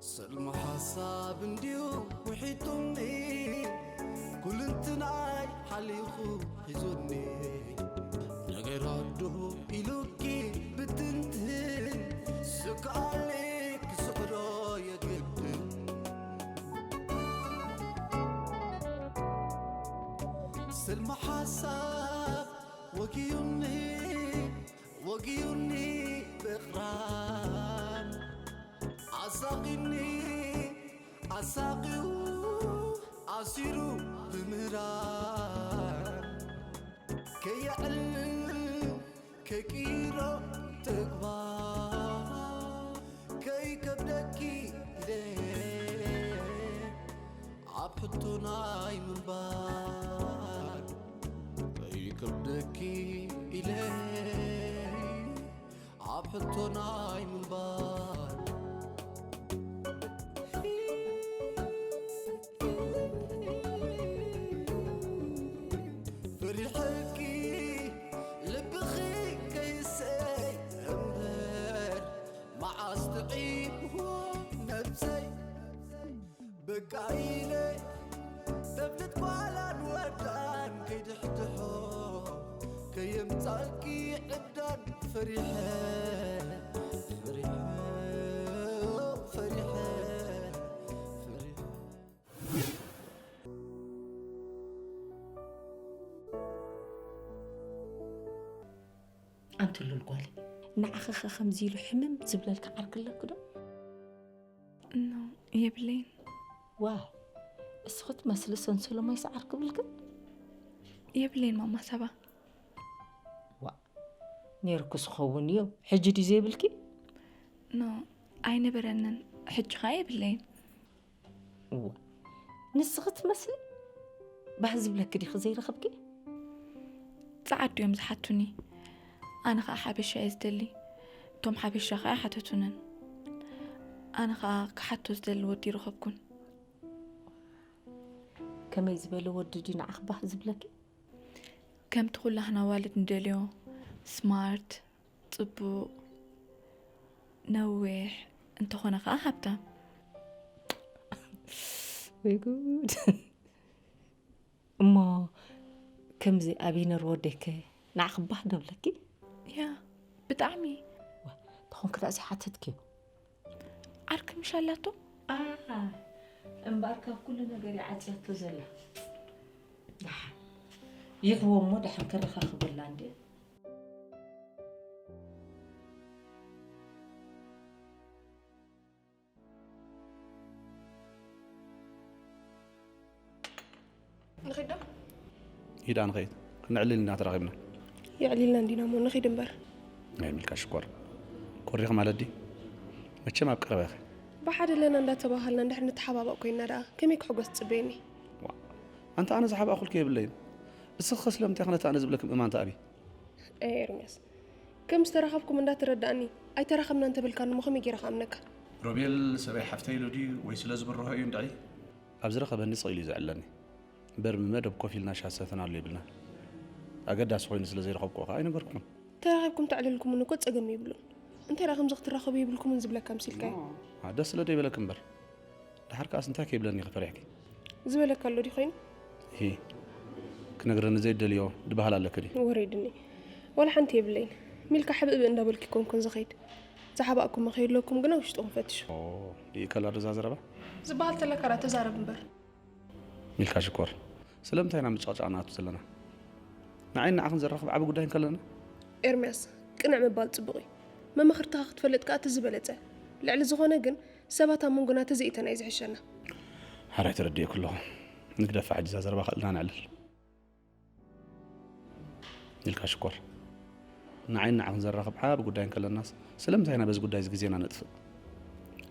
ሰልሚ ሓሳብ እንድዩ ውሒጡኒ፣ ኩልንትናይ ሓሊኹ ሒዙኒ። ነገር ኣዱ ኢሉኪ ብትንትን፣ ስግኣለይ ክስዕሮ የግድን። ሰልሚ ሓሳብ ወጊዩኒ፣ ወጊዩኒ ብቕራን፣ ኣሳቒኒ ኣሳቒዩ፣ ኣሲሩ ብምህራን፣ ከየዕልል ከይቅይሮ ተግባር፣ ከይከብደኪ ኢለ ኣብ ሕቶ ናይ ምንባር፣ ከይከብደኪ ኢለ ኣብ ሕቶ ናይ ምንባር። ፈሪሐኪ ልብኺ ከይሰይ እምበር፣ መዓስ ጥዒምዎ ነብሰይ። በቃ ኢለ ተፍልጥ ጓላን ወዳን፣ ከይድሕድሖ ከየምጻልኪ ዕብዳን። ፈሪሐ፣ ፈሪሐ፣ ፈሪሐ፣ ፈሪሐ። ኣንቲ ሉል ጓለይ፣ ንዓኺ ኸ ከምዚ ኢሉ ሕምም ዝብለልኪ ዓርኪ ኣለኪ ዶ? ኖ፣ የብለይን። ዋይ፣ እስኺ ትመስሊ ሰንሰለማይ ሰዓር ክብልክን። የብለይን ማማ ሳባ። ዋ፣ ነይርኩ ዝኸውን እዩ። ሕጂ ድዩ ዘይብልኪ? ኖ፣ ኣይነበረንን። ሕጂ ኸዓ የብለይን። እዋ፣ ንስኺ ትመስሊ። ባህ ዝብለኪ ዲኺ ዘይረኸብኪ? ጸዓዱ እዮም ዝሓቱኒ። ኣነ ኸዓ ሓበሻ እየ ዝደሊ። እቶም ሓበሻ ኸዓ ሓተቱንን። ኣነ ኸዓ ክሓቶ ዝደሊ ወዲ ይረኸብኩን። ከመይ ዝበለ ወዲ ድዩ ንዓኺ ባህ ዝብለኪ? ከምቲ ኩላህና ዋልድ ንደልዮ፣ ስማርት፣ ጽቡቕ፣ ነዊሕ፣ እንተኾነ ኸዓ ሃብታም። ወይ ጉድ። እሞ ከምዚ ኣቢነር ወደይከ ንዓኺ ባህ ዶ ብለኪ? ያ፣ ብጣዕሚ። ተኾንክ ደኣ ዘይሓተትክዮ? ዓርኪ ምሽ ኣላቶ? እምበኣር ካብ ኩሉ ነገር ይዓፅያቶ ዘላ። ደሓን ይሕዎ እሞ ደሓን ከረኻኽበላ እንዴ። ንኺድ ዶ? ሂዳ ንኸይድ። ክነዕልል ኢና ተራኺብና። የዕሊልና እንዲና እሞ ንኺድ እምበር። ናይ ሚልካ ሽኮር ኮሪኽ ማለት ድዩ? መቸም ኣብ ቀረባ ኢኺ። ብሓደ ኣለና እንዳተባሃልና እንድሕር ንተሓባበቕ ኮይንና ደኣ ከመይ ክሕጎስ ትጽበየኒ? ዋ፣ ኣንታ ኣነ ዝሓብኣኹልኪ የብለይን። እስኺ ስለምንታይ ኢኺ ነቲ ኣነ ዝብለኪ ምእማን ትኣብዪ? ኤ ኤርምያስ፣ ከም ዝተራኸብኩም እንዳተረዳእኒ ኣይተራኸብና እንተበልካኒ እሞ ከመይ ገይረ ክኣምነካ? ሮቤል ሰበይ ሓፍተይ ኢሉ ድዩ ወይ ስለ ዝብርሆ እዩ እንድዒ? ኣብ ዝረኸበኒ ስቕ ኢሉ እዩ ዘዕልለኒ። እምበር ብመደብ ኮፍ ኢልና ሻሂ ሰተናሉ የብልናን። ኣገዳሲ ኮይኑ ስለ ዘይረኸብክዎ ከኣ ኣይነገርኩኹን። ተራኺብኩም ተዕልልኩምኒ እኮ ጸገም የብሉን። እንታይ ደኣ ከምዚ ክትራኸቡ የብልኩምን ዝብለካ መሲልካ እዩ? ኣ፣ ደስ ስለ ደይበለኪ እምበር። ደሓር ከኣስ እንታይ ከይብለኒ ኢኺ ፈሪሕኪ? ዝበለካ ኣሎ ድዩ ኮይኑ? ሂ፣ ክነግረኒ ዘይደልዮ ድበሃል ኣለኪ ድዩ? ወሪድኒ። ዋላ ሓንቲ የብለይን። ሚልካ ሕብእብእ እንዳበልኩ ኣይኮንኩን ዝኸይድ። ዝሓባእኩሞ ከይህለወኩም ግና ውሽጥኹም ፈትሹ። ኦ፣ ይእከል ኣዶ እዛ ዘረባ? ዝበሃል ተለካ ደኣ ተዛረብ እምበር። ሚልካ ሽኮር፣ ስለምንታይ ኢና ምጭቕጫቕ ንኣቱ ዘለና? ንዓይን ንዓኽን ዘራኽብ ዓቢ ጉዳይ እንከለና? ኤርምያስ፣ ቅንዕ ምባል ጽቡቕ እዩ። መማኽርትኻ ክትፈልጥ ከኣ እቲ ዝበለጸ። ልዕሊ ዝኾነ ግን ሰባት ኣብ መንጎና ተዘይእተናይ ዝሕሸና። ሓራይ ተረዲኤኪ ኣለኹ። ንግደፋ ሕጂ እዛ ዘረባ ክእልና ነዕልል። ሚልካ ሽኮር፣ ንዓይን ንዓኽን ዘራኽብ ዓቢ ጉዳይ እንከለናስ ስለምንታይ ኢና በዚ ጉዳይ እዚ ግዜና ነጥፍእ?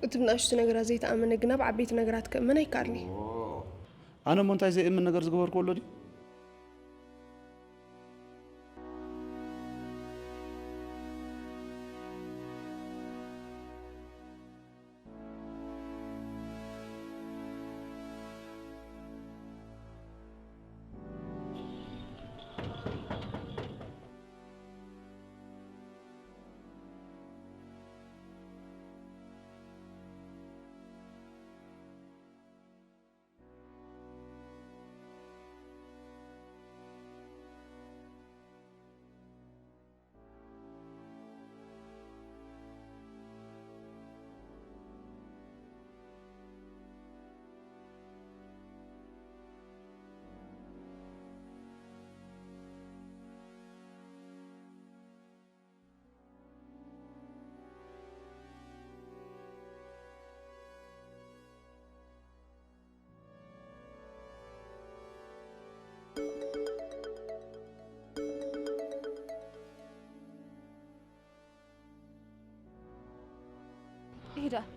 እቲ ብንኣሽቱ ነገራት ዘይተኣመነ ግን ኣብ ዓበይቲ ነገራት ከእመን ኣይከኣልኒ። ኣነ እሞ እንታይ ዘይእምን ነገር ዝገበርኩ ኣሎ ድዩ?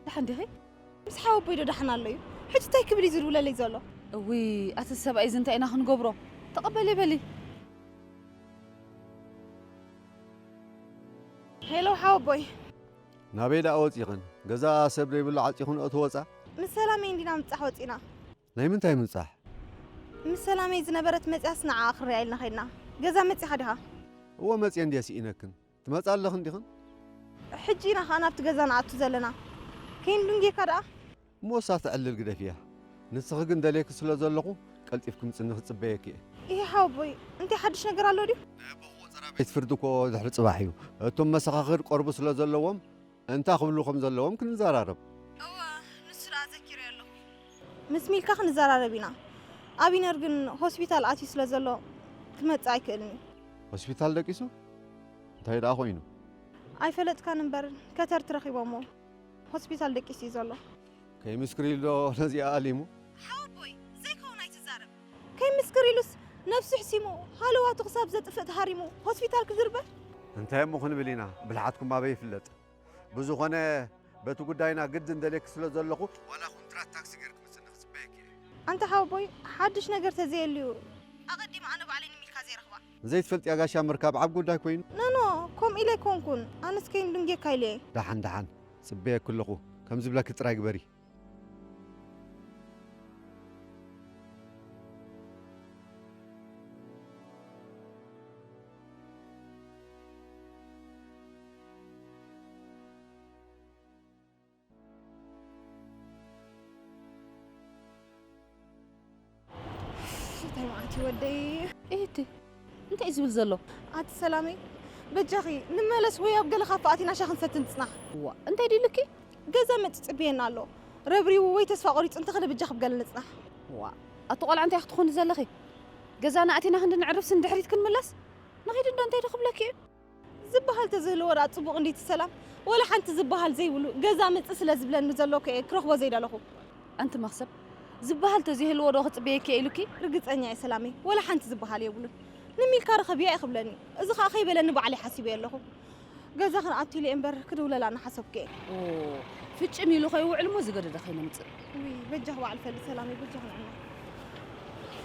ደሓን ዲኺ? ምስ ሓወቦይ ዶ ደሓን ኣሎ እዩ? ሕጂ እንታይ ክብል እዩ ዝድውለለይ ዘሎ? እውይ፣ ኣቲ ሰብኣይ እዚ እንታይ ኢና ክንገብሮ? ተቐበሊ በሊ። ሄሎ ሓወቦይ። ናበይ ደኣ ወጺኽን? ገዛ ሰብ ዘይብሉ ዓጺኽን እትወጻ? ምስ ሰላመይ እንዲና ምብጻሕ ወጺና። ናይ ምንታይ ምብጻሕ? ምስ ሰላመይ ዝነበረት መጽያስ ንዓኣ ክንሪኣ ኢልና ከይድና። ገዛ መጺኻ ዲኻ? እወ መጽየ እንድየ ስኢነክን። ትመጻ ኣለኽን ዲኽን? ሕጂ ኢና ኸኣ ናብቲ ገዛ ንኣቱ ዘለና። ከይንድንጌካ ደኣ? እሞ እሳ ተዕልል ግደፍያ። ንስኺ ግን ደልየኪ ስለ ዘለኹ ቀልጢፍኪ ምጽኒ ክጽበየኪ እየ። ኢሂ ሓወቦይ፣ እንታይ ሓድሽ ነገር ኣሎ ድዩ? ናይ ኣቦኺ ቆጸራ ቤት ፍርዲ እኮ ድሕሪ ጽባሕ እዩ። እቶም መሰኻኽር ቀርቡ ስለ ዘለዎም እንታይ ክብሉ ከም ዘለዎም ክንዘራረብ። እወ፣ ንሱ ደኣ ዘኪረዮ ኣለኹ። ምስ ሚልካ ክንዘራረብ ኢና። ኣቢነር ግን ሆስፒታል ኣትዩ ስለ ዘሎ ክመጽእ ኣይክእልን እዩ። ሆስፒታል ደቂሱ? እንታይ ደኣ ኮይኑ? ኣይፈለጥካን እምበር ከተርቲ ረኺቦሞ ሆስፒታል ደቂሱ እዩ ዘሎ። ከይምስክር ኢሉ ዶ ነዚኣ ኣሊሙ? ሓወቦይ፣ ዘይከውን ኣይትዛረብ። ከይምስክር ኢሉስ ነብሱ ሕሲሙ ሃለዋቱ ክሳብ ዘጥፍእ ተሃሪሙ ሆስፒታል ክድርበር? እንታይ እሞ ክንብል ኢና፣ ብልሓትኩም ኣበይ ይፍለጥ። ብዝኾነ በቲ ጉዳይና ግድን ደልየኪ ስለ ዘለኹ ዋላ ኮንትራት ታክሲ ገይርኪ ምጽኒ ክጽበየኪ እየ። ኣንታ ሓወቦይ፣ ሓድሽ ነገር ተዘየልዩ ኣቐዲመ ኣነ ባዕለይ ንሚልካ ዘይረኽባ። ዘይትፈልጥያ ጋሻ ምርካብ ዓብ ጉዳይ ኮይኑ? ኖኖ፣ ከምኡ ኢለ ኣይኮንኩን። ኣነስ ከይንድንጌካ ኢለ እየ። ደሓን ደሓን፣ ጽበየኪ ኣለኹ። ከም ዝብለኪ ጥራይ ግበሪ። እንታይ መዓት እዩ ወደይ? እህቲ፣ እንታይ እዩ ዝብል ዘሎ? ኣቲ ሰላመይ፣ በጃኺ ንመለስ ወይ ኣብ ገለ ካፈ ኣቲና ሻሂ ክንሰቲ ንጽናሕ። እዋ፣ እንታይ ድዩ ኢሉኪ? ገዛ መጺኡ ይጽበየና ኣሎ። ረብሪቡ ወይ ተስፋ ቆሪጹ እንተኸደ በጃኺ ኣብ ገለ ንጽናሕ። እዋ፣ ኣቲ ቆልዓ እንታይ ክትኾኒ ዘለኺ? ገዛና ኣቲና ክንዲ ነዕርፍስ ንድሕሪት ክንምለስ? ንኺድ እንዶ እንታይ ዶ ክብለኪ እዩ? ዝበሃል ተዝህልዎ ደኣ ጽቡቕ እንዲቲ ሰላም፣ ወላ ሓንቲ ዝበሃል ዘይብሉ ገዛ ምጽእ ስለ ዝብለኒ ዘሎ እኮ እየ ክረኽቦ ዘይደለኹ። ኣንቲ መኽሰብ፣ ዝበሃል ተዘይህልዎ ዶ ክጽበየኪ እየ ኢሉኪ? ርግጸኛ እየ ሰላመይ፣ ወላ ሓንቲ ዝበሃል የብሉን። ንሚልካ ርኸብያ እየ ክብለኒ። እዚ ኸኣ ከይበለኒ ባዕለይ ሓሲበዮ ኣለኹ። ገዛ ክንኣቱ ኢለ እየ እምበር ክድውለላ እናሓሰብኩ እየ። ኦ፣ ፍጭም ኢሉ ከይውዕል እሞ ዝገደደ ከይነምጽእ። ውይ፣ በጃኺ በዓል ፈልጥ ሰላመይ፣ በጃኺ ንዕና።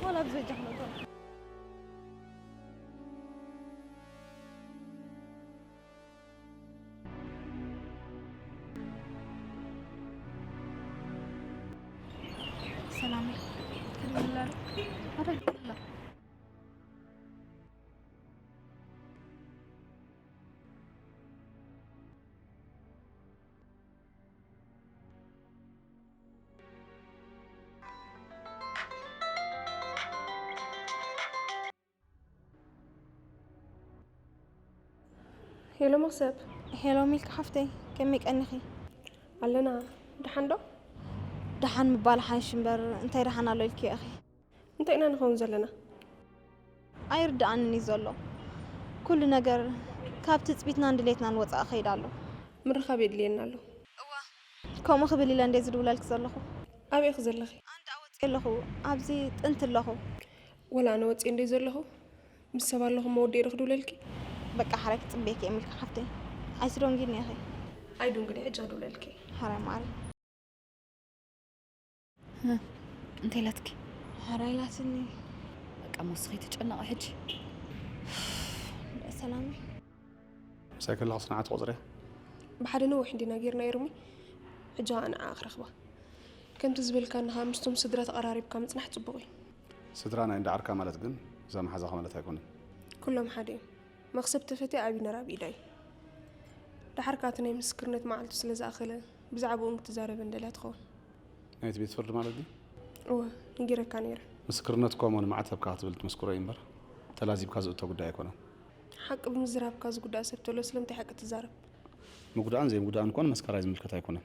ዋላ ኣብዚ በጃኺ ንእቶ። ሰላም። ሄሎ መኽሰብ። ሄሎ ሚልካ ሓፍተይ፣ ከመይ ቀኒኺ? ኣለና። ደሓን ዶ? ደሓን ምባል ሓይሽ እምበር እንታይ ደሓን ኣሎ ኢልኪ ኢኺ? እንታይ ኢና ንኸውን ዘለና? ኣይርድኣንን እዩ ዘሎ። ኩሉ ነገር ካብ ትጽቢትናን ድሌትናን ወጻኢ ከይድ ኣሎ። ምርኻብ የድልየና ኣሎ። እዋ፣ ከምኡ ክብል ኢለ እንደ ዝድውለልክ ዘለኹ። ኣበይ ኢኺ ዘለኺ? ኣንዳ ወጽእ ኣለኹ፣ ኣብዚ ጥንቲ ኣለኹ። ወላ ኣነ ወጽእ እንደ ዘለኹ፣ ምስ ሰብ ኣለኹ፣ መወደኢ ዶ ክድውለልኪ? በቃ፣ ሓራይ ክጽበየኪ እየ፣ ሚልካ ሓፍተይ። ኣይስዶንጊኒ ኢኺ። ኣይዱንግኒ፣ ሕጂ ክድውለልኪ። ሓራይ ማዕረይ። እ፣ እንታይ ኢላትኪ? ሓራይ ኢላትኒ። በቃ፣ እሞ ንስኺ ትጨነቒ ሕጂ። ሰላም። ምሳይ ከለኻ ስንዓት ቆጽርያ? ብሓደ ነዊሕ እንዲና ጌርና ኤርሚ። ሕጂ ኸኣ ንዓኣ ክረኽባ። ከምቲ ዝበልካኒ ኸኣ ምስቶም ስድራ ተቐራሪብካ ምጽናሕ ጽቡቕ እዩ። ስድራ ናይ እንዳ ዓርካ ማለት ግን እዛ መሓዛኻ ማለት ኣይኮነን። ኩሎም ሓደ እዮም። መኽሰብ ተፈትያ ኣቢነር ኣብ ኢዳ እዩ። ደሓር ከኣ እቲ ናይ ምስክርነት መዓልቱ ስለ ዝኣኸለ ብዛዕባኡ እውን ክትዛረበኒ ደልያ ትኸውን። ናይቲ ቤት ፍርዲ ማለት ድዩ? እወ፣ ነጊረካ ነይረ። ምስክርነት እኮ እሞ ንመዓት ሃብካ ክትብል ትመስክሮ እዩ እምበር ተላዚብካ ዝእቶ ጉዳይ ኣይኮነን። ሓቂ ብምዝራብካ ዝጉዳእ ሰብ ተሎ ስለምንታይ ሓቂ ትዛረብ? ምጉዳእን ዘይምጉዳእን እኮ ንመስካራይ ዝምልከት ኣይኮነን።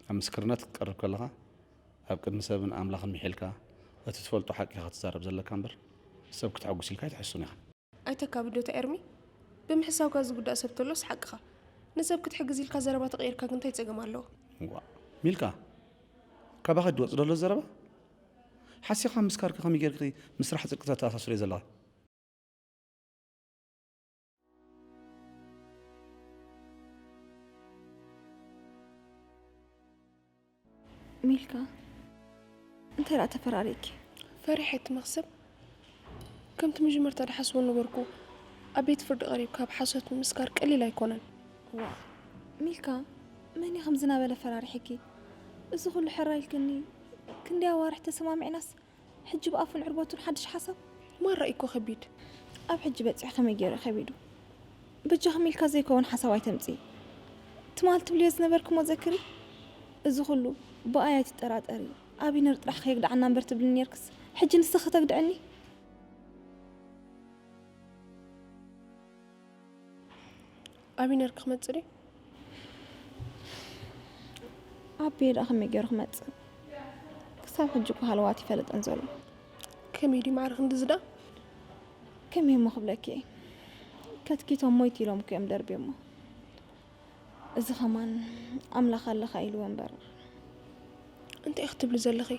ኣብ ምስክርነት ክትቀርብ ከለኻ ኣብ ቅድሚ ሰብን ኣምላኽን ምሒልካ እቲ ትፈልጦ ሓቂ ኢኻ ክትዛረብ ዘለካ እምበር ሰብ ክተሐጉስ ኢልካ ኣይትሕሱን ኢኻ። ኣይተካብዶ እታ ኤርሚ፣ ብምሕሳውካ ዝጉዳእ ሰብ ተሎስ ሓቅኻ። ንሰብ ክትሕግዝ ኢልካ ዘረባ ተቐይርካ ግን እንታይ ጸገም ኣለዎ? ዋእ፣ ሚልካ፣ ካባኺ ድወጽእ ደሎ ዘረባ? ሓሲኻ ምስካርኪ ከመይ ጌርኪ ምስ ስራሕ ጽድቂ ተተኣሳስርዮ ዘለኻ? ሚልካ፣ እንታይ ደኣ ተፈራሪእኪ? ፈሪሐ እቲ መኽሰብ። ከምቲ መጀመርታ ድሓስቦ ነበርኩ። ኣብ ቤት ፍርዲ ቀሪብካ ብሓሶት ምምስካር ቀሊል ኣይኮነን። ዋ፣ ሚልካ፣ መን እዩ ከምዚ እናበለ ፈራሪሕኪ? እዚ ኩሉ ሕራይ ኢልክኒ፣ ክንደይ ኣዋርሕ ተሰማሚዕናስ፣ ሕጂ ብኣፉን ዕርበቱን ሓድሽ ሓሳብ? ማራ እዩ እኮ ከቢድ። ኣብ ሕጂ በጺሑ ከመይ ገይሩ ከቢዱ? በጃኺ ሚልካ ዘይከውን ሓሳብ ኣይተምጽኢ። ትማል ትብልዮ ዝነበርክሞ ዘክሪ? እዚ ኩሉ ብኣይ ኣይትጠራጠሪ። ኣቢነር ጥራሕ ከየግድዓና እምበር ትብልኒ ኔርክስ፣ ሕጂ ንስኺ ከተግድዕኒ? ኣቢነር ክመጽእ ድዩ? ኣቤ ደኣ ከመይ ገይሩ ክመጽእ? ክሳብ ሕጂ እኮ ሃለዋት ይፈለጠን ዘሎ። ከመይ ድዩ ማዕረ ክንድዚ ደኣ? ከመይ እሞ ክብለኪ እየ? ከትኪቶም ሞይት ኢሎም እኮ እዮም ደርብዮሞ። እዚ ኸማን ኣምላኽ ኣለኻ ኢልዎ እምበር። እንታይ ክትብሊ ዘለኺ?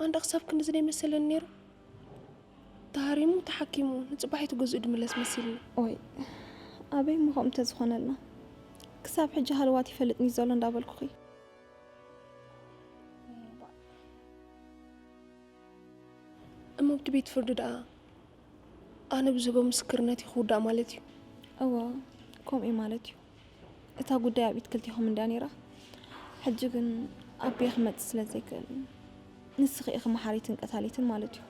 ኣንዳ ክሳብ ክንድዚ ደይመሰለኒ ነይሩ። ተሃሪሙ ተሓኪሙ ንጽባሒቱ ገዝኡ ድምለስ መሲልኒ። ኦይ፣ ኣበይ እሞ ከምኡ ተዝኾነልና? ክሳብ ሕጂ ሃለዋት ይፈልጥኒ ዘሎ እንዳበልኩኺ። እሞ ኣብቲ ቤት ፍርዲ ደኣ ኣነ ብዝህቦ ምስክርነት እዩ ክውዳእ ማለት እዩ? እወ፣ ከምኡ እዩ ማለት እዩ። እታ ጉዳይ ኣብ ኢድ ክልቴኹም እንድያ ነይራ። ሕጂ ግን ኣቤ ክመጽእ ስለ ዘይክእል፣ ንስኺ ኢኺ መሓሪትን ቀታሊትን ማለት እዩ።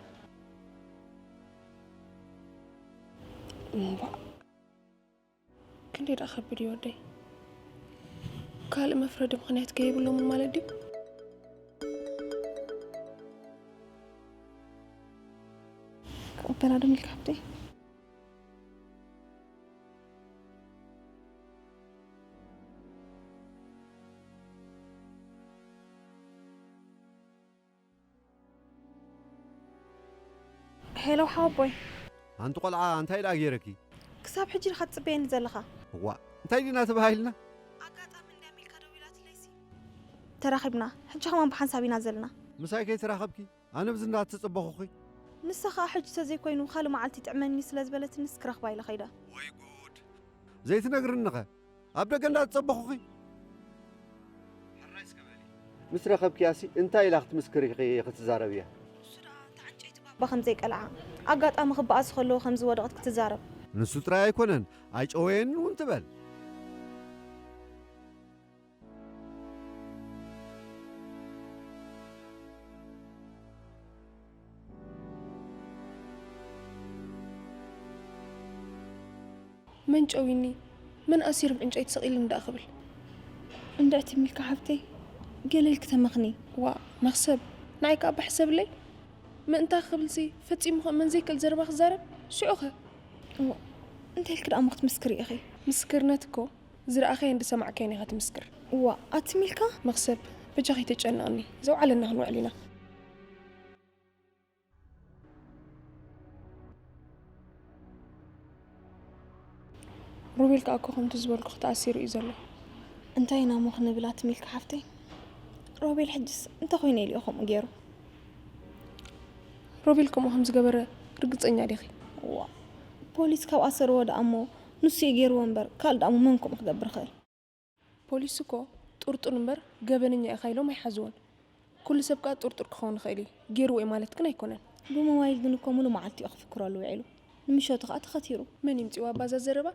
እምባእ። ክንደይ ደኣ ከቢድ እዩ ወደይ። ካልእ መፍረዲ ምኽንያት ከይብሎምን ማለት ድዩ? ክቕበላ ዶ ሚልካ ሓብተይ? ሄሎ ሓወቦይ። ኣንቲ ቆልዓ፣ እንታይ ደኣ ገይረኪ? ክሳብ ሕጂ ዲኻ ትጽበየኒ ዘለኻ? እዋ፣ እንታይ ዲና ተባሂልና? ኣጋጣሚ እንድያ ሚልካ ደዊላትለይሲ። ተራኺብና፣ ሕጂ ከማን ብሓንሳብ ኢና ዘለና። ምሳይ ከይተራኸብኪ? ኣነ ብዝና ትጽበኹኺ? ንሳ ኸኣ ሕጂ ተዘይኮይኑ ካልእ መዓልቲ ይጥዕመኒ ስለ ዝበለትንስ ክረኽባ ኢለ ኸይደ። ወይ ጉድ! ዘይትነግርኒኸ? ኣብ ደገ እንዳተጸበኹኺ? ሕራይ እስከ በሊ። ምስ ረኸብክያሲ እንታይ ኢላ ክትምስክር ኢኺ ክትዛረብያ? ንሱ ደኣ እታ ዕንጨይቲ ባባ ከም ዘይቀልዓ፣ ኣጋጣሚ ክበኣስ ከለዉ ከም ዝወደቐት ክትዛረብ። ንሱ ጥራይ ኣይኮነን፣ ኣይጨወየንን እውን ትበል። መን ጨዊኒ? መን ኣሲሩ ብዕንጨይቲ ሰቒሉኒ ደኣ ክብል? እንድዕቲ ሚልካ ሓብተይ፣ ገለ ኢልኪ ተመኽኒ። ዋእ፣ መኽሰብ፣ ንዓይ ከኣ ባህ ሰብለይ? ምእንታ ክብልሲ፣ ፈጺሙ ክእመን ዘይክእል ዘረባ ክዛረብ? ሽዑኸ? እዋ፣ እንታይ ኢልኪ ደኣ እሞ ክትምስክሪ ኢኺ? ምስክርነት እኮ፣ ዝረኣኻዮን ዝሰማዕካዮን ኢኻ ትምስክር። እዋ፣ ኣቲ ሚልካ? መኽሰብ፣ በጃኺ ኣይተጨንቕኒ፣ ዘውዓለና ክንውዕል ኢና። ሮቤል ከኣ እኮ ከምቲ ዝበልኩኺ ተኣሲሩ እዩ ዘሎ። እንታይ ኢና እሞ ክንብል ኣቲ ሚልካ ሓፍተይ? ሮቤል ሕጅስ እንታይ ኮይነ ኢሉ እዩ ከምኡ ገይሩ? ሮቤል ከምኡ ከም ዝገበረ ርግጸኛ ዲኺ? እዋ፣ ፖሊስ ካብ ኣሰርዎ ደኣ እሞ ንሱ እዩ ገይርዎ እምበር፣ ካልእ ደኣ እሞ መን ከምኡ ክገብር ይኽእል? ፖሊስ እኮ ጥርጡር እምበር ገበነኛ ኢኻ ኢሎም ኣይሓዝዎን። ኩሉ ሰብ ከኣ ጥርጡር ክኸውን ይኽእል እዩ። ገይርዎ እዩ ማለት ግን ኣይኮነን። ብሞባይል ግን እኮ ሙሉእ መዓልቲ እዩ ክፍክረሉ ውዒሉ። ንምሸቱ ከኣ ተኸቲሩ። መን ይምጽእዋ ባዛ ዘረባ?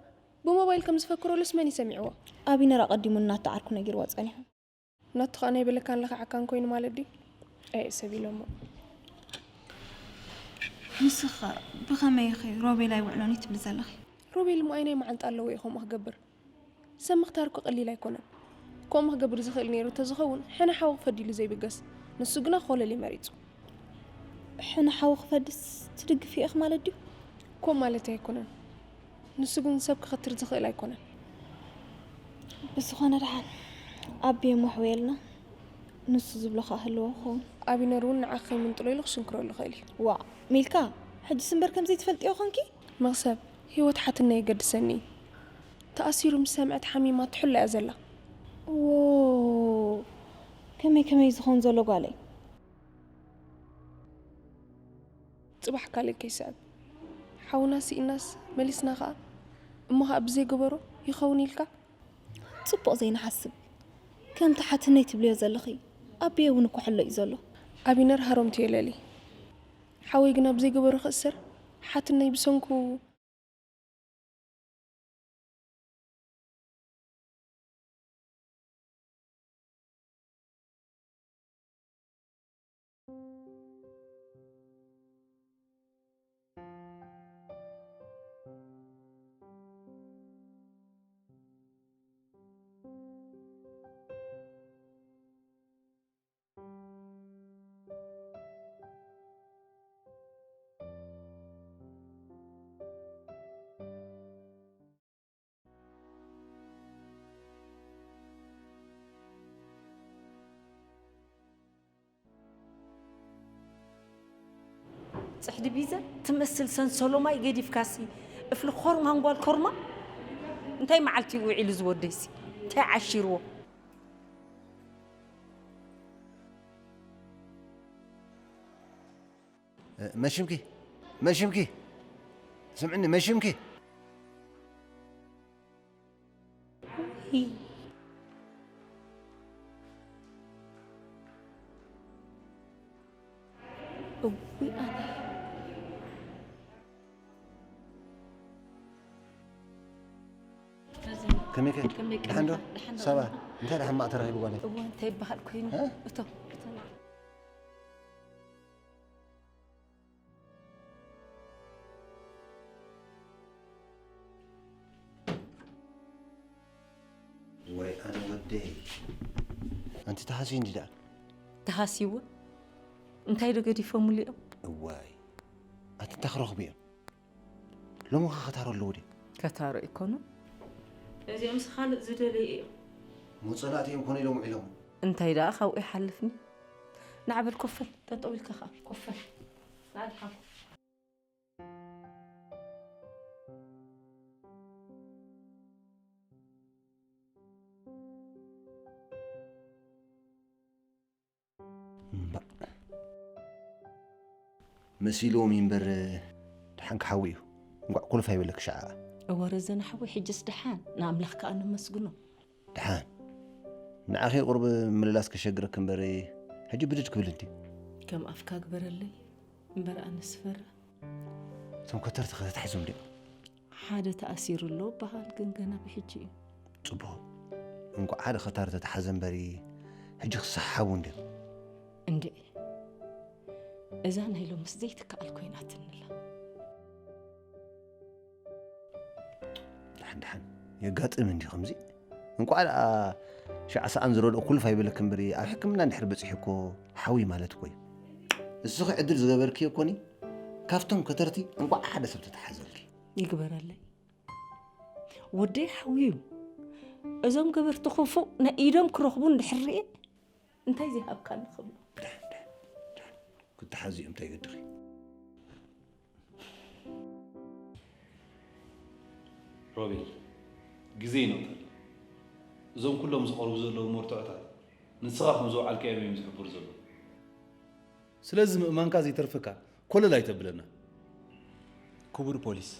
ብሞባይል ከም ዝፈክረሉስ መን እዩ ሰሚዕዎ? ኣቢነር ኣቐዲሙ እናተዓርኩ ነጊርዎ ጸኒሑ። ናቱ ከኣ ናይ በለካን ለኻዓካን ኮይኑ ማለት ድዩ? ኣየ ሰብ ኢሎሞ። ንስኻ ብኸመይ ኢኺ ሮቤል ኣይውዕሎን እዩ ትብሊ ዘለኺ? ሮቤል እሞ ኣየናይ መዓንጣ ኣለዎ እዩ ከምኡ ክገብር? ሰብ ምኽታር እኮ ቀሊል ኣይኮነን። ከምኡ ክገብር ዝኽእል ነይሩ እንተዝኸውን፣ ሕነ ሓዊ ክፈዲ ኢሉ ዘይብገስ። ንሱ ግና ኮለል እዩ መሪጹ። ሕነ ሓዊ ክፈድስ ትድግፊ ኢኺ ማለት ድዩ? ከምኡ ማለተይ ኣይኮነን። ንሱ ግን ሰብ ክኸትር ዝኽእል ኣይኮነን። ብዝኾነ ደሓን ኣቢ የሞ ኣሕውየልና። ንሱ ዝብሎ ከኣ ህልዎ ክኸውን። ኣቢነር እውን ንዓኺ ከይምንጥሎ ኢሉ ክሽንክረሉ ይኽእል እዩ። ዋእ፣ ሚልካ፣ ሕጅስ እምበር ከምዘይትፈልጥዮ ኾንኪ? መኽሰብ፣ ህይወት ሓትነይ የገድሰኒ እዩ። ተኣሲሩ ምስ ሰምዐት ሓሚማ ትሕሎ እያ ዘላ። ዎ፣ ከመይ ከመይ ዝኸውን ዘሎ ጓለይ? ጽባሕ ካልእ ከይስዕብ። ሓውና ስኢናስ መሊስና ኸኣ፣ እሞ ኸኣ ብዘይገበሮ ይኸውን ኢልካ? ጽቡቕ ዘይንሓስብ። ከምቲ ሓትነይ ትብልዮ ዘለኺ፣ ኣቢየ እውን እኮ ሕሎ እዩ ዘሎ። ኣቢነር ሃሮምቲ የለሊ። ሓወይ ግና ብዘይገበሮ ክእሰር፣ ሓትነይ ብሰንኩ። ጽሕዲ ቢዘ ትመስል ሰንሰሎማይ ገዲፍካሲ፣ እፍሊ ኾርማ፣ ሃንጓል ኮርማ። እንታይ መዓልቲ እዩ ውዒሉ ዝወደይሲ? እንታይ ዓሺርዎ? መሽምኪ፣ መሽምኪ፣ ስምዕኒ፣ መሽምኪ። እውይ ኣነ። ከመይ ከ? ከመይ ደሓን ዶ? ቀኒኻ? ደሓን ዶ? ሳባ፣ እንታይ ደኣ ሕማቕ ተረኺቡ ጓለይ? እዋ፣ እንታይ ይበሃል ኮይኑ? እ? እቶ፣ እቶ። ወይ ኣነ ወደይ። ኣንቲ ተሃስዩ እንዲ ደኣ። ተሃስይዎ? እንታይ ዶ ገዲፎምሉ እዮም? እዋይ። ኣቲ እንታይ ክረኽቡ እዮም? ሎሚ ኸ ከታሮ ኣለዉ ድዮም? ከታሮ ኣይኮኑን። እዚኦምስ ካልእ ዝደለዩ እዮም። እሞ ጸላእቲ እዮም ኮነ ኢሎም ውዒሎም። እንታይ ደኣ ካብኡ ይሓልፍኒ? ንዓ በል ኮፍ በል፣ ጠጠው ኢልካ ኸኣ ኮፍ በል። ንዓ ደሓን ኮፍ። እምባእ። መሲልዎም እዩ እምበር፣ ደሓን ክሓዊ እዩ። እንቋዕ ኩልፍ ኣይበለኪ ሸዓ። እወ ረዘነ ሓወይ፣ ሕጅስ ደሓን፣ ንኣምላኽ ከኣ ነመስግኖ። ደሓን። ንዓኺ ቁሩብ ምልላስ ከሸግረኪ እምበር፣ ሕጂ ብድድ ክብል እንድዩ። ከም ኣፍካ ግበረለይ እምበር፣ ኣነስ ፈርህ። እቶም ከተርቲ ከ ተታሒዞም ድዮም? ሓደ ተኣሲሩ ኣሎ በሃል፣ ግን ገና ብሕጂ እዩ። ጽቡቕ። እንቋዕ ሓደ ከታሪ ተተሓዘ እምበሪ፣ ሕጂ ክሰሓሓቡ እንድዮም። እንድዒ፣ እዛ ናይ ሎምስ ዘይትከኣል ኮይናትንላ። ደሓን ደሓን፣ የጋጥም እንድዩ ከምዚ። እንቋዕ ደኣ ሸዓ ሰኣን ዝረድኦ ኩልፍ ኣይበለክ እምበሪ፣ ኣብ ሕክምና እንድሕር በጺሑ እኮ ሓዊ ማለት እኮ እዩ። ንስኺ ዕድል ዝገበርክዮ እኮኒ፣ ካብቶም ከተርቲ እንቋዕ ሓደ ሰብ ተተሓዘልኪ። ይግበረለይ። ወደይ ሓውዩ፣ እዞም ገበርቲ ክፉእ ናይ ኢዶም ክረኽቡ እንድሕር ርኤ፣ እንታይ ዘይሃብካኒ ክብሎ። ደሓን፣ ደሓን፣ ደሓን። ክትሓዝዮም እንታይ ይገድኺ? ሮቤል፣ ግዜ ይነቕተል። እዞም ኩሎም ዝቐርቡ ዘለዉ መርትዖታት ንስኻ ከም ዘውዓልካዮም እዮም ዝሕብሩ ዘለዉ። ስለዚ ምእማንካ ዘይተርፈካ ኮለል ኣይተብለና። ክቡር ፖሊስ፣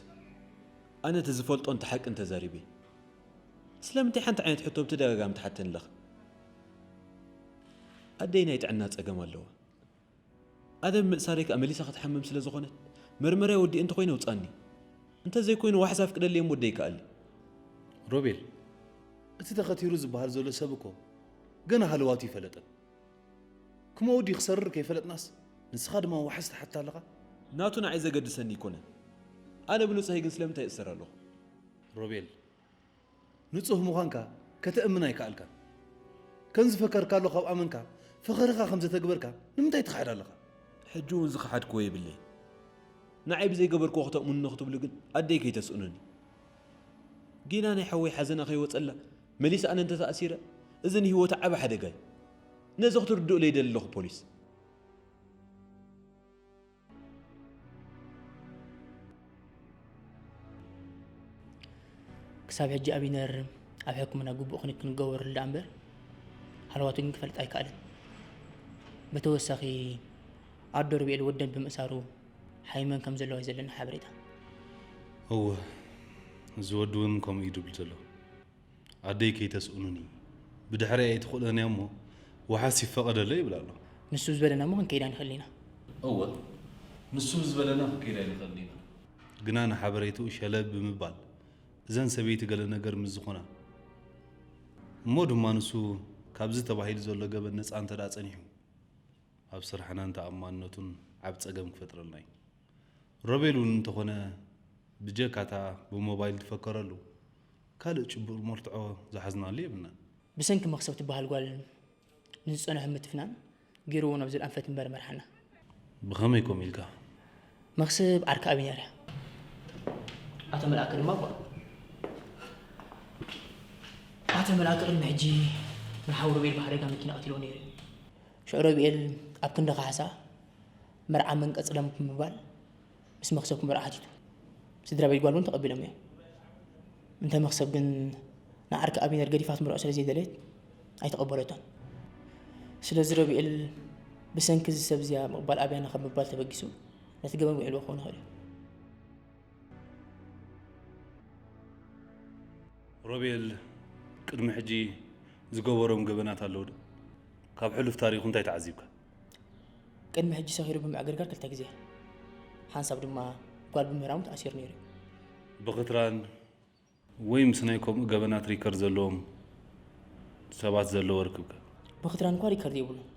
ኣነ እቲ ዝፈልጦ እንተ ሓቂ እንተዛሪበ፣ ስለምንታይ ሓንቲ ዓይነት ሕቶ ብተደጋጋሚ ትሓተኒ ኣለኻ? ኣደይ ናይ ጥዕና ጸገም ኣለዋ። ኣደ ብምእሳረይ ከኣ መሊሳ ክትሓምም ስለ ዝኾነት፣ መርመራይ ወዲኤ እንተኾይነ ኣውጻኒ። እንተዘይኮይኑ ዋሕስ ኣፍቅደለይ እሞ ወደይ ይከኣለይ። ሮቤል፣ እቲ ተኸቲሩ ዝበሃል ዘሎ ሰብ እኮ ገና ሃለዋቱ ይፈለጠን። ክመኡ ድዩ ክሰርር ከይፈለጥናስ፣ ንስኻ ድማ ዋሕስ ትሓትት ኣለኻ? ናቱ ንዓይ ዘገድሰኒ ኣይኮነን። ኣነ ብንጹሀይ ግን ስለምንታይ እእሰር ኣለኹ? ሮቤል፣ ንጹህ ምዃንካ ከተእምን ኣይከኣልካን። ከም ዝፈከርካሉ ካብ ኣመንካ፣ ፈኸርኻ ከም ዘተግበርካ ንምንታይ ትኽሕድ ኣለኻ? ሕጂ እውን ዝኸሓድክዎ የብለይን። ንዓይ ብዘይገበርክዎ ከተእምኑኒ ክትብሉ ግን ኣደይ ከይተስእኑኒ። ጌና ናይ ሓወይ ሓዘና ከይወጸላ መሊሰ ኣነ እንተተኣሲረ፣ እዚ ንህይወታ ዓቢ ሓደጋ እዩ። ነዚ ክትርድኡለይ ይደሊ ኣለኹ ፖሊስ። ክሳብ ሕጂ ኣቢነር ኣብ ሕክምና ግቡእ ክንክን ክገበረሉ ደኣ እምበር፣ ሃለዋቱ ግን ክፈልጥ ኣይከኣለን። ብተወሳኺ፣ ኣዶ ሮቤል ወደን ብምእሳሩ ሓሚመን ከም ዘለዋ እዩ ዘለና ሓበሬታ። እወ፣ እዚ ወዲ እውን ከምኡ እዩ ድብል ዘሎ። ኣደይ ከይተስእኑኒ፣ ብድሕረይ ኣይትኽእሎን እያ እሞ፣ ወሓስ ይፈቐደለይ ይብል ኣሎ። ንሱ ዝበለና እሞ ክንከይድ ኣይንኽእልን ኢና። እወ፣ ንሱ ዝበለና ክንከይድ ኣይንኽእልን ኢና። ግና ንሓበሬትኡ ሸለብ ብምባል፣ እዘን ሰበይቲ ገለ ነገር ምስ ዝኾና፣ እሞ ድማ ንሱ ካብዚ ተባሂሉ ዘሎ ገበን ነጻ እንተ ደኣ ጸኒሑ፣ ኣብ ስራሕናን ተኣማንነቱን ዓቢ ጸገም ክፈጥረልና እዩ። ሮቤል እውን እንተኾነ ብጀካ እታ ብሞባይል ትፈከረሉ ካልእ ጭቡጥ መርትዖ ዝሓዝናሉ የብልናን። ብሰንኪ መኽሰብ ትበሃል ጓል ንዝጸንሖ ምትፍናን ገይርዎ ናብ ዘልኣንፈት እምበር መርሓና። ብኸመይ ከምኡ ኢልካ? መኽሰብ ዓርኪ ኣቢነር እያ። ኣቶ መልኣከ ድማ ጓል። ኣቶ መልኣከ ቅድሚ ሕጂ ንሓው ሮቤል ብሓደጋ መኪና ቀቲልዎ ነይሩ እዩ። ሽዑ ሮቤል ኣብ ክንዲ ካሕሳ መርዓ መንቀጽ ደም ብምባል ምስ መኽሰብ ክምርዖ ሓቲቱ። ስድራ ቤት ጓል እውን ተቐቢሎም እዮም። እንተ መኽሰብ ግን ንዓርኪ ኣቢነር ገዲፋ ክትምርዖ ስለ ዘይደለየት ኣይተቐበለቶን። ስለዚ ሮቢኤል ብሰንኪ እዚ ሰብ እዚኣ ምቕባል ኣብያና ካብ ምባል ተበጊሱ ነቲ ገበን ውዒልዎ ክኸውን ይኽእል እዩ። ሮቤል ቅድሚ ሕጂ ዝገበሮም ገበናት ኣለዉ ዶ? ካብ ሕሉፍ ታሪኹ እንታይ ተዓዚብካ? ቅድሚ ሕጂ ሰኺሩ ብምዕግርጋር ክልተ ግዜ፣ ሓንሳብ ድማ ጓል ብምህራሙ ተኣሲሩ ነይሩ እዩ። ብኽትራን ወይ ምስ ናይ ከምኡ ገበናት ሪከርድ ዘለዎም ሰባት ዘለዎ ርክብከ? ብኽትራን እኳ ሪከርድ የብሉን።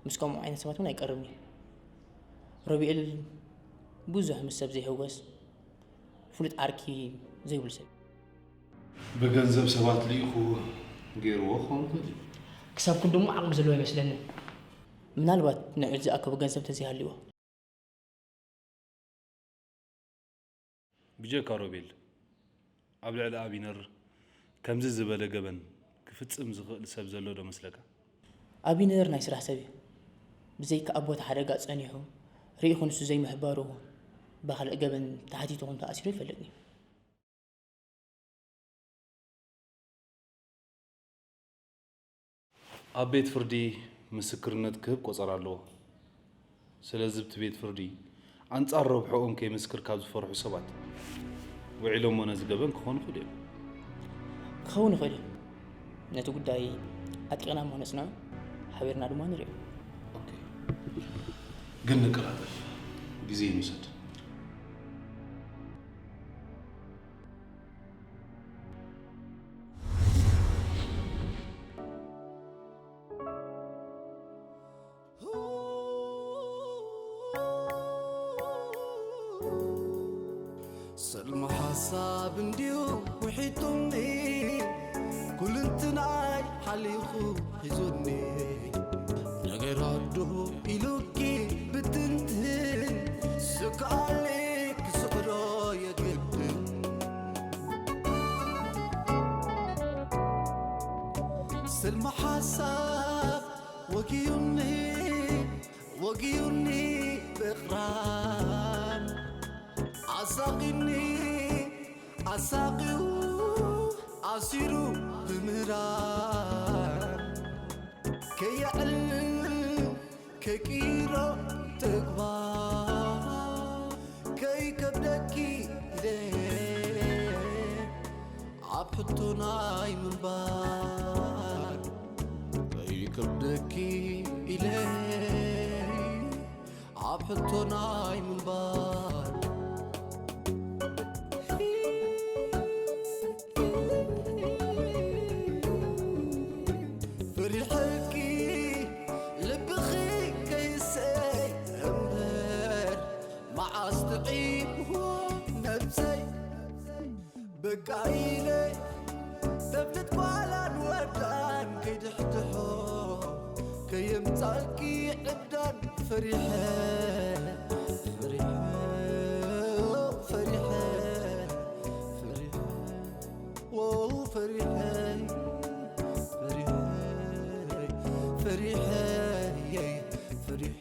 ምስ ከምኡ ዓይነት ሰባት እውን ኣይቀርብን እዩ። ሮቢኤል ብዙሕ ምስ ሰብ ዘይሕወስ፣ ፍሉጥ ዓርኪ ዘይብሉ ሰብ እዩ። ብገንዘብ ሰባት ልኢኹ ገይርዎ ክኸውን ይኽእል እዩ። ክሳብ ክንድኡ ዓቕሚ ዘለዎ ኣይመስለንን። ምናልባት ንዕኡ ዝኣከቦ ገንዘብ ተዘይሃልይዎ። ብጀካ ሮቤል፣ ኣብ ልዕሊ ኣቢነር ከምዚ ዝበለ ገበን ክፍጽም ዝኽእል ሰብ ዘሎ ዶ መስለካ? ኣቢነር ናይ ስራሕ ሰብ እዩ። ብዘይካ ኣብ ቦታ ሓደጋ ጸኒሑ ርኢኹ ንሱ ዘይምሕባሩ ብኻልእ ገበን ተሓቲቱ ኹን ተኣሲሩ ኣይፈልጥን እዩ። ኣብ ቤት ፍርዲ ምስክርነት ክህብ ቆጸራ ኣለዎ። ስለዚ ኣብቲ ቤት ፍርዲ ኣንጻር ረብሕኦም ከይምስክር ካብ ዝፈርሑ ሰባት ውዒሎሞ ነዚ ገበን ክኾኑ ይኽእሉ እዮም። ክኸውን ይኽእል እዩ። ነቲ ጉዳይ ኣጥቂቕና እሞ ነጽንዖ፣ ሓቢርና ድማ ንሪኦ። ኦኬ። ግን ንቀላጠፍ፣ ግዜ ይንውሰድ። ሰልሚ ሓሳብ እንድዩ ውሒጡኒ፣ ኩልንትናይ ሓሊኹ ሒዙኒ። ነገራት ዶ ኢሉኪ ብትንትን፣ ስክኣለይ ክስዕሮ የግድን። ሰልሚ ሓሳብ ወጊዩኒ፣ ወጊዩኒ ብቕራን፣ ኣሳቒኒ ኣሳቒዩ ኣሲሩ ብምህራን፣ ከየዕልል ከይቅይሮ ተግባር፣ ከይከብደኪ ኢለ ኣብ ሕቶ ናይ ምንባር፣ ከይከብደኪ ኢለ ኣብ ሕቶ ናይ ምንባር። ፈሪሐኪ ልብኺ ከይስእን እምበር፣ መዓስ ጥዒምዎ ነብሰይ። በቃ ኢለ ተብልት ጓላን ወዳን፣ ከይድሕድሖ ከየምጻልኪ ዕብዳን። ፈሪሐ ፈሪሐ ፈሪሐ ፈሪሐ ዎ ፈሪሐ ፈሪሐ ፈሪሐ ፈሪሐ